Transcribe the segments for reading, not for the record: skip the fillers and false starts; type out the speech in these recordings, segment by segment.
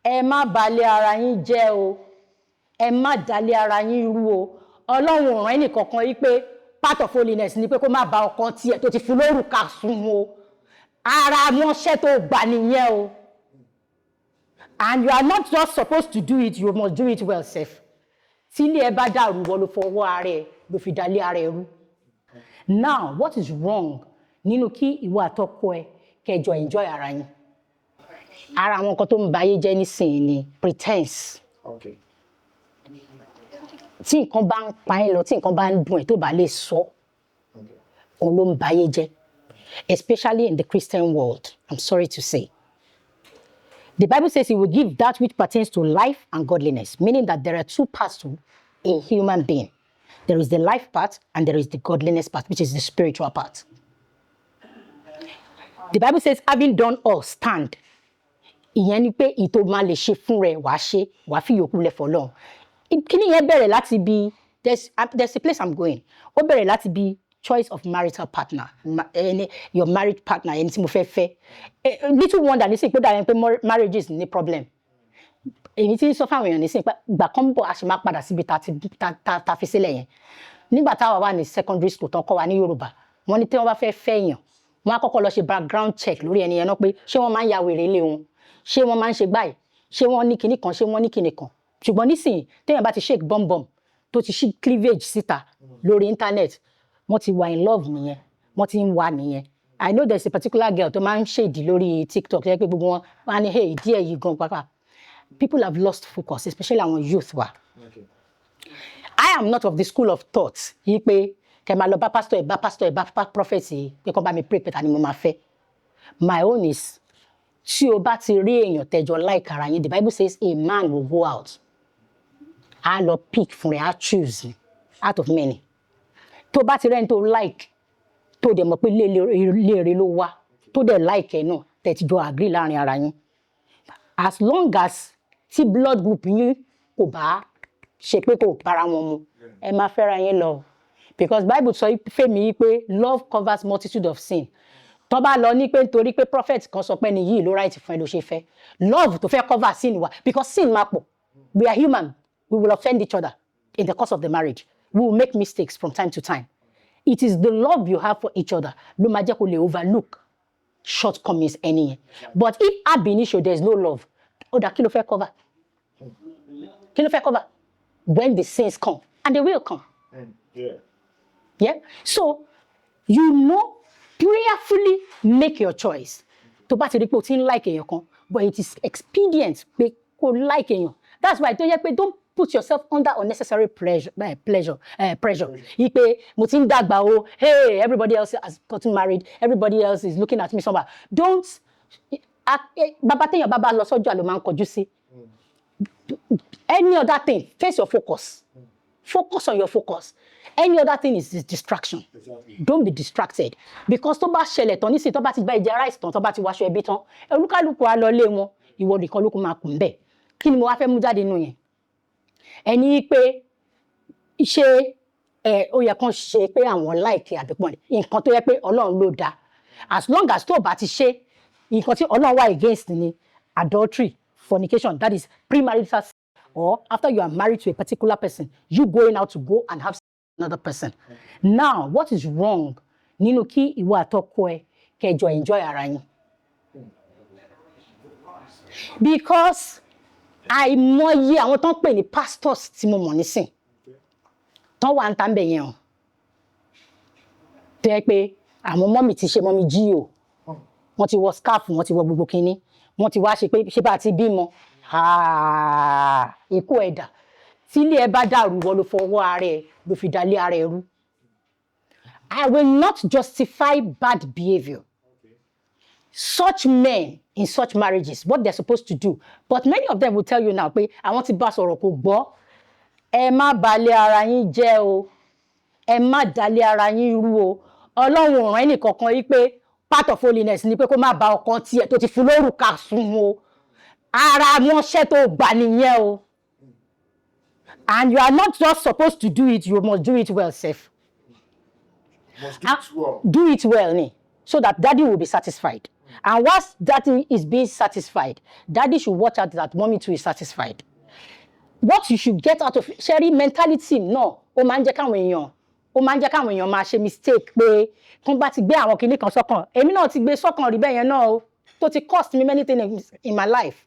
Ẹ má balẹ̀ ara yín jẹ́ o, ẹ má dalẹ̀ ara yín rú o. Ọlọ́run ò rán ẹnìkankan yìí pé part of holiness ni pé kó má bá ọkọ tiẹ̀ tó ti fún lórúkà sùn o. Ara mọ́ṣẹ́ tó gbà nìyẹn o, and you are not just supposed to do it, you must do it well sef. Tí ilé ẹ bá dàrú, wọ́n ló fọwọ́ ara ẹ ló fi dalẹ̀ ara ẹ rú. Now, what is wrong nínú kí ìwọ àtọkọ ẹ kẹ́ jọ enjoy ara yín? Ara àwọn nǹkan tó ń ba ayé jẹ́ nísìnyí ni pretense. Tí nǹkan bá ń pa ẹ́ lọ, tí nǹkan bá ń dùn ẹ́, tó bá lè sọ, òun ló ń ba ayé jẹ́, especially in the Christian world. I'm sorry to say, the Bible says he will give that which pertains to life and godliness, meaning that there are two parts to a human being. There is the life part and there is the godliness part, which is the spiritual part. The Bible says, "Having done all, stand." Ìyẹn ni pé ìtò máa lè ṣe fún rẹ, wàá ṣe, wàá fi yòókù lẹ̀ fọ́lọ́run. Kíní yẹn bẹ̀rẹ̀ láti bí there's a place I'm going. Ó bẹ̀rẹ̀ láti bí choice of marital partner, ẹni your marriage partner, ẹni tí mo fẹ́ fẹ́. Little wonder nísìnyí pé dàbí pé marriages ní problem. Èyí tí ń sọ fáwọn èèyàn nísìnyí pé ìgbà kan ń bọ̀, a sì máa padà síbi tá ta fi sílẹ̀ yẹn. Nígbà táwa wà ní secondary school tán kọ́ wa ní Yorùbá, wọ́n ní tí wọ́n bá fẹ́ fẹ́ èèyàn, wọ́n á kọ́kọ́ lọ ṣe background check lórí ẹni yẹn náà pé ṣé wọ́n máa ń ya wèrè ilé wọn, ṣé wọ́n máa ń ṣe gbáyìí, ṣé wọ́n ní kinní kan, ṣé wọ́n ní kinní kan. Ṣùgbọ́n nísìnyí, téèyàn bá ti shake bum bum, tó ti ṣí cleavage síta lórí internet, wọ́n ti wà in love nìyẹn, wọ́n ti ń wà nìyẹn. I know there's a particular girl tó máa ń ṣèdí lórí TikTok tó yẹ pé gbogbo wọn wọ́n á ní, "Hey, ìdí ẹ̀ yìí gan pàápàá." People have lost focus, especially àwọn youth wa. I am not of the school of thought yìí pé kẹ máa lọ bá pastor ẹ, bá pastor ẹ, bá prophet yìí pé kó bá mi pray pé ta ni mo máa fẹ́. My own is, tí o bá ti rí èèyàn tẹjọ like ara yín, the Bible says a man will go out, á lọ pick fún rẹ̀, á choose out of many. Tó bá ti rẹ́ni tó like, tó dẹ̀ mọ̀ pé léèrè ló wá, tó dẹ̀ like ẹ̀ náà, tẹ̀ ti jọ agree láàrin ara yín, as long as tí blood group yín kò bá ṣe pé kò bára wọn mu, ẹ máa fẹ́ra yín lọ, because Bible sọ fẹ́mi yìí pé love covers multitude of sin. Tó bá lọ ní pé nítorí pé prophet kan sọ pé ní yìí ló right fún ẹ ló ṣe fẹ́, love tó fẹ́ cover sin wa, because sin máa pọ̀. We are human, we will offend each other in the course of the marriage, we will make mistakes from time to time. It is the love you have for each other ló máa jẹ́ kó lè overlook shortcomings ẹni yẹn. But if ab initio there is no love, ó dà, kí ló fẹ́ cover? Kí ló fẹ́ cover when the sins come? And they will come. Yeah, so prayerfully make your choice. Tó bá ti rí pé o ti ń like èèyàn kan, but it is expedient pé kó like èèyàn. That's why tó yẹ pé don't put yourself under unnecessary pressure yí pé mo ti ń dàgbà o, hey, everybody else has gotten married, everybody else is looking at me somewhere. Don't. Bàbá téèyàn bá bá lọ sọ́jà ló máa ń kọjú sí any other thing. Face your focus, focus on your focus. Any other thing is distraction. Don't be distracted, because tó bá ṣẹlẹ̀ tán nísìnyí, tó bá ti bá ìjẹ rice tán, tó bá ti wáṣọ ẹbí tán, olúkálùkù á lọ lé wọn, ìwọ nìkan ló kún máa kù ń bẹ̀. Kí ni mo wá fẹ́ mú jáde nínú yẹn? Ẹni pé ṣé ẹ ó yẹ kán ṣe pé àwọn like àbípọ̀ nǹkan tó yẹ pé Ọlọ́run ló dá, as long as tó o bá ti ṣe nǹkan tí Ọlọ́run wà against ni adultery, fornication, that is premarital sex, or after you are married to a particular person, you going out to go and have another person. Now, what is wrong nínú kí ìwọ àtọkọ ẹ kẹ́ jọ enjoy ara yín? Because àìmọye àwọn tó ń pè ní pastors tí mo mọ̀ nísìn tán wà ń ta ń bẹ̀ yẹn o, tó yẹ pé àwọn mummy ti ṣe mummy G.O, wọ́n ti wọ scarf, wọ́n ti wọ gbogbo kinní, wọ́n ti wá ṣe pé ṣé bá ti bímọ èkó ẹ̀dà. Tí ilé ẹ bá dàrú, wọ́n ló fọwọ́ ara ẹ ló fi dalé ara ẹ rú. I will not justify bad behaviour. Such men in such marriages, what they're supposed to do, but many of them will tell you now pé àwọn ti bá sọ̀rọ̀, kò gbọ́. Ẹ má balẹ̀ ara yín jẹ́ o, ẹ má dalẹ̀ ara yín rú o. Ọlọ́run ò rán ẹnìkankan yìí pé part of holiness ni pé kó má bá ọkọ tiẹ̀ tó ti fún lórúkà sùn o. Ara mọ́ṣẹ́ tó gbà nìyẹn o, and you are not just supposed to do it, you must do it well sef. Must do it well. Do it well ni, so that daddy will be satisfied. And whilst daddy is being satisfied, daddy should watch out that mommy too is satisfied. What you should get out of ṣẹ́rí mentality náà, ó máa ń jẹ́ káwọn èèyàn máa ṣe mistake pé kán bá ti gbé àwọn kinní kan sọ́kàn. Èmi náà ti gbé sọ́kàn rí bẹ́ẹ̀ yẹn náà o, tó ti cost me many things in my life.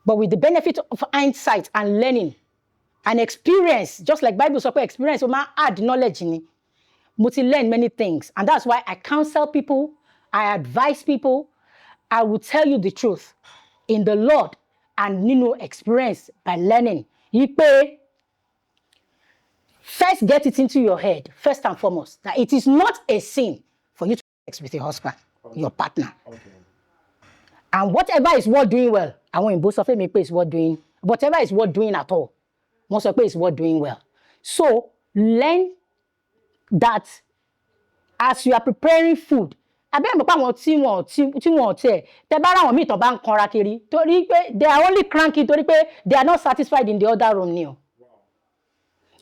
But with the benefit of hindsight and learning and experience, just like Bible sọ pé experience ó máa add knowledge ni, mo ti learn many things, and that's why I counsel people, I advise people. I will tell you the truth in the Lord and nínú experience by learning yí pé first, get it into your head first and foremost that it is not a sin for you to have sex with your husband, your partner, and whatever is worth doing well. Àwọn òyìnbó sọ fún mi pé it's worth doing, whatever is worth doing at all, wọ́n sọ pé it's worth doing well. So learn that as you are preparing food, abẹ́ mọ̀ pé àwọn tí wọ́n tiẹ̀ tẹ bá ráwọn míì tán bá ń kanra kiri torí pé they are only cranky, torí pé they are not satisfied in the other room ni o.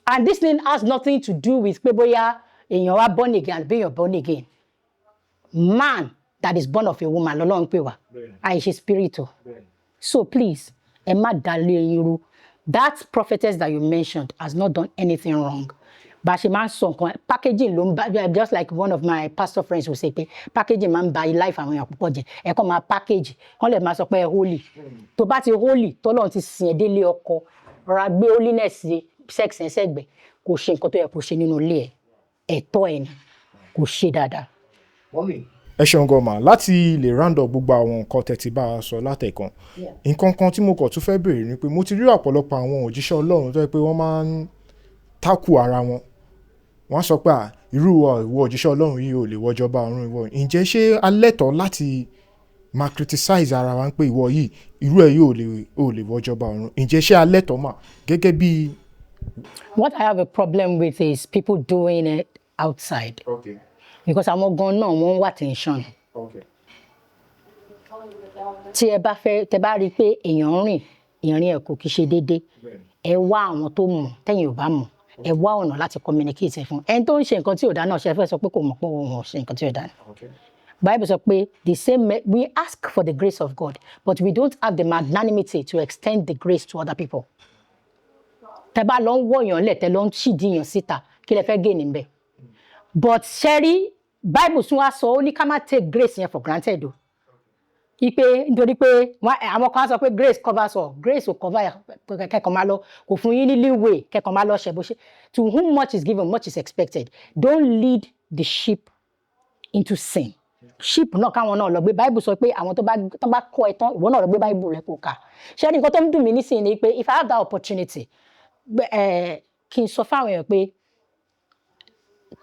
And this thing has nothing to do with pé bóyá èèyàn wá born again àbí èèyàn born again. Man that is born of a woman lọ́lọ́run pè wá, àìṣe spirit o. So please, ẹ má dalé eyín rú. That prophetess that you mentioned has not done anything wrong. Bá a ṣe máa ń sọ nǹkan, packaging ló ń bá, just like one of my pastor friends will say pé packaging máa ń ba life àwọn èèyàn púpọ̀ jẹ́. Ẹ kàn máa package, kàn lè máa sọ pé ẹ holy. Tó bá ti holy, tọ́lọ́run ti sìn ẹ́ délé ọkọ, rọra gbé holiness sex ẹ̀ sẹ́gbẹ̀ẹ́, kò ṣe nǹkan tó yẹ kó ṣe nínú ilé ẹ̀. Ẹ̀tọ́ ẹ̀ ni kò ṣe dáadáa. Ẹ ṣeun gan ma. Láti lè round up gbogbo àwọn nǹkan tẹ́ ti bá a sọ látẹ̀kan, nǹkan kan tí mo kàn tún fẹ́ béèrè ni pé mo ti rí ọ̀pọ̀lọpọ̀ àwọn òjíṣẹ́ Ọlọ́run tó jẹ́ pé wọ́n máa ń tákù ara wọn. Wọ́n á sọ pé à, irú ìwọ òjíṣẹ́ Ọlọ́run yìí ò lè wọjọba ọ̀run ìwọ. Ǹjẹ́ ṣé a lẹ́tọ̀ọ́ láti máa criticize ara wa pé ìwọ yìí, irú ẹ̀ yìí ò lè wọjọba ọ̀run? Ǹjẹ́ ṣé a lẹ́tọ̀ọ́ mà gẹ́gẹ́ bí? What I have a problem with is people doing it outside because àwọn gan náà, wọ́n ń wá attention. Tí ẹ bá fẹ́, tẹ bá rí i pé èèyàn ń rìn ìrìn ẹ̀ kò kí ṣe déédéé, ẹ wá àwọn tó mọ̀. Tẹ́yìn ò bá mọ̀, ẹ wá ọ̀nà láti communicate ẹ fún ẹni tó ń ṣe nǹkan tí ò dá náà. Ṣe fẹ́ sọ pé kò mọ̀ pé òun ò ṣe nǹkan tí ò dá ni? Bible sọ pé the same we ask for the grace of God, but we don't have the magnanimity to extend the grace to other people. Tẹ bá lọ ń wọ̀yàn lẹ̀, tẹ lọ ń ṣìdíyàn síta, kí lẹ fẹ́ gain níbẹ̀? But ṣẹ́rí, Bible tún wá sọ, ó ní ká má take grace yẹn for granted o, ipe nítorí pé àwọn kan á sọ pé grace covers all. Grace ò cover kẹ́kọ̀ọ́ máa lọ, kò fún yín ní leeway kẹ́kọ̀ọ́ máa lọ ṣe bó ṣe. To whom much is given, much is expected. Don't lead the sheep into sin. Sheep náà, káwọn náà lọ gbé Bible. Sọ pé àwọn tó bá kọ́ ẹ tán, ìwọ náà lọ gbé Bible rẹ kó kà. Ṣé ní nǹkan tó ń dùn mí nísìnyí ni pé if I have that opportunity, kí n sọ fáwọn èèyàn pé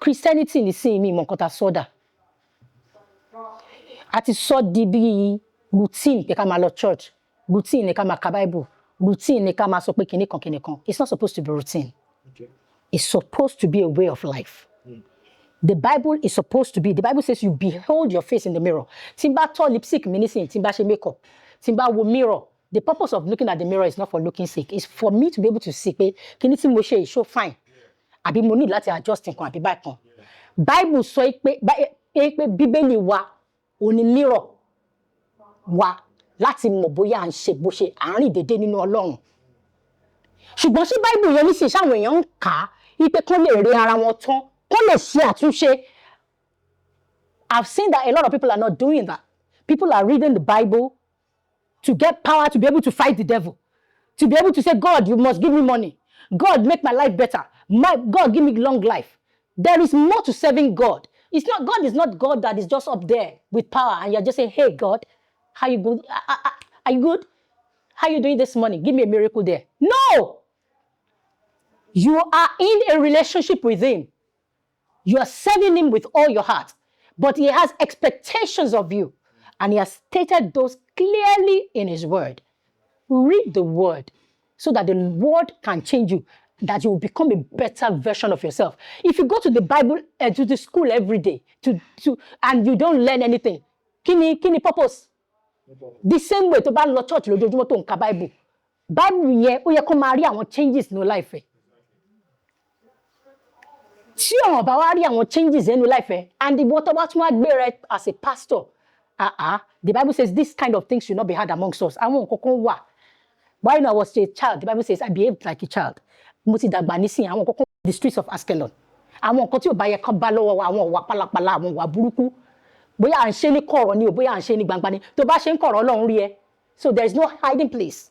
Christianity nísìnyí, mi mọ̀ nǹkan ta sọ́dà a ti sọ di bíi routine pé ká máa lọ church, routine ni ká máa ka Bible, routine ni ká máa sọ pé kinní kan kinní kan. It's not supposed to be routine. It's supposed to be a way of life. The Bible is supposed to be, the Bible says you behold your face in the mirror. Tí n bá tọ́ lipstick mi nísìnyí, tí n bá ṣe makeup, tí n bá wo mirror, the purpose of looking at the mirror is not for looking sake. It's for me to be able to see pé kíní tí mo ṣe yìí ṣó fine, àbí mo need láti adjust nǹkan àbí báyìí kan. Bible sọ pé Bíbélì wa ò ní mirror wa láti mọ̀ bóyá à ń ṣe bó ṣe à ń rìn déédéé nínú Ọlọ́run. Ṣùgbọ́n ṣé Bible yẹn nísìnyí, sáwọn èèyàn ń kà á wípé kán lè rí ara wọn tán, kán lè ṣe àtúnṣe? I've seen that a lot of people are not doing that. People are reading the Bible to get power to be able to fight the devil, to be able to say, "God, you must give me money. God, make my life better. My God, give me long life." There is more to serving God. It's not, God is not God that is just up there with power and you're just saying, "Hey God, how you good? Are you good? How you doing this morning? Give me a miracle there." No! You are in a relationship with him. You are serving him with all your heart. But he has expectations of you. And he has stated those clearly in his word. Read the word so that the word can change you, that you will become a better version of yourself. If you go to the Bible, to the school every day, and you don't learn anything, kí ni purpose? The same way tó bá lọ church lójoojúmọ́, tó ń ka Bible, Bible yẹn, ó yẹ kó máa rí àwọn changes ní life ẹ̀. Tí ọ̀ràn bá wá rí àwọn changes nínú life ẹ̀, and ìwọ tó bá tún wá gbé rẹ as a pastor Ah ah, the Bible says this kind of thing should not be had amongst us. Àwọn nǹkan kan wà. While I was a child, the Bible says I behaved like a child. Mo ti dàgbà nísìnyí, àwọn nǹkan kan, the streets of Askelon, àwọn nǹkan tí ò bá yẹ kán bá lọ́wọ́ wa, àwọn ìwà pálapàla, àwọn ìwà burúkú, bóyá à ń ṣe ní kọ̀rọ̀ ni o, bóyá à ń ṣe ní gbangba ni, tó bá ṣe ń kọ̀rọ̀, Ọlọ́run rí ẹ. So there is no hiding place.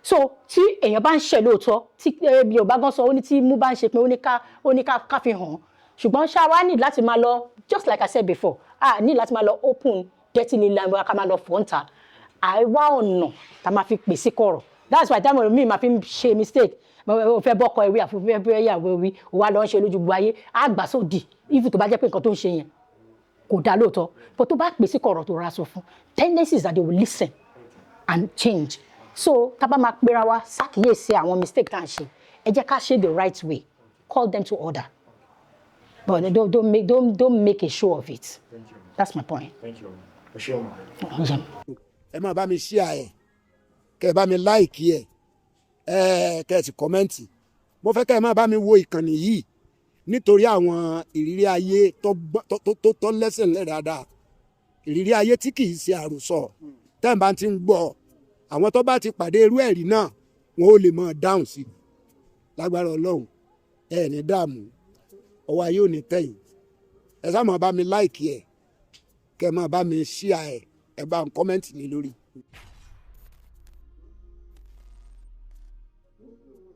So tí èèyàn bá ń ṣe lóòótọ́, tí Yorùbá gan sọ, ó ní tí mú bá ń ṣe pé ó ní ká fi hàn. Ṣùgbọ́n ṣá wá ní láti máa lọ, just like I said before, a ní láti máa lọ open dirty linen ká máa lọ fọ́ ń ta. Àìwá ọ̀nà tá a máa fi pè sí kọ̀rọ̀. That's why táwọn míì máa fi ń ṣe mistake. O fẹ́ bọ́kọ ewé àfẹ́fẹ́ fẹ́ yàwó ewé, o wá lọ ń ṣe lójú gbogbo ayé, á gbà sódì. If tó bá jẹ́ pé nǹkan tó ń ṣe yẹn kò dá lóòótọ́, but tó bá pè sí kọ̀rọ̀, tó ra sọ fún, tendencies that they will listen and change. So tá a bá máa pera wa ṣàkíyèsí àwọn mistake tá à ń ṣe, ẹ jẹ́ ká ṣe the right way, call them to order, but don't make a show of it. That's my point. Thank you. Ẹ ṣeun. Ẹ máa bá mi share ẹ, kẹ́ ẹ bá mi like ẹ, ẹ kẹ́ ẹ sì comment. Mo fẹ́ kẹ́ ẹ máa bá mi wo ìkànnì yìí nítorí àwọn ìrírí ayé tó tó lẹ́sẹ̀ ńlẹ̀ dáadáa, ìrírí ayé tí kì í ṣe àròsọ. Tẹ́ ẹ̀ bá ti ń gbọ́, àwọn tó bá ti pàdé irú ẹ̀rí náà, wọn ò lè máa dáhùn sí i. Lágbára Ọlọ́run, ẹ ní dààmú, ọwọ́ ayé ò ní tẹ̀yìn. Ẹ sá máa bá mi like ẹ, kẹ́ ẹ máa bá mi share ẹ, ẹ bá ń comment lé lórí.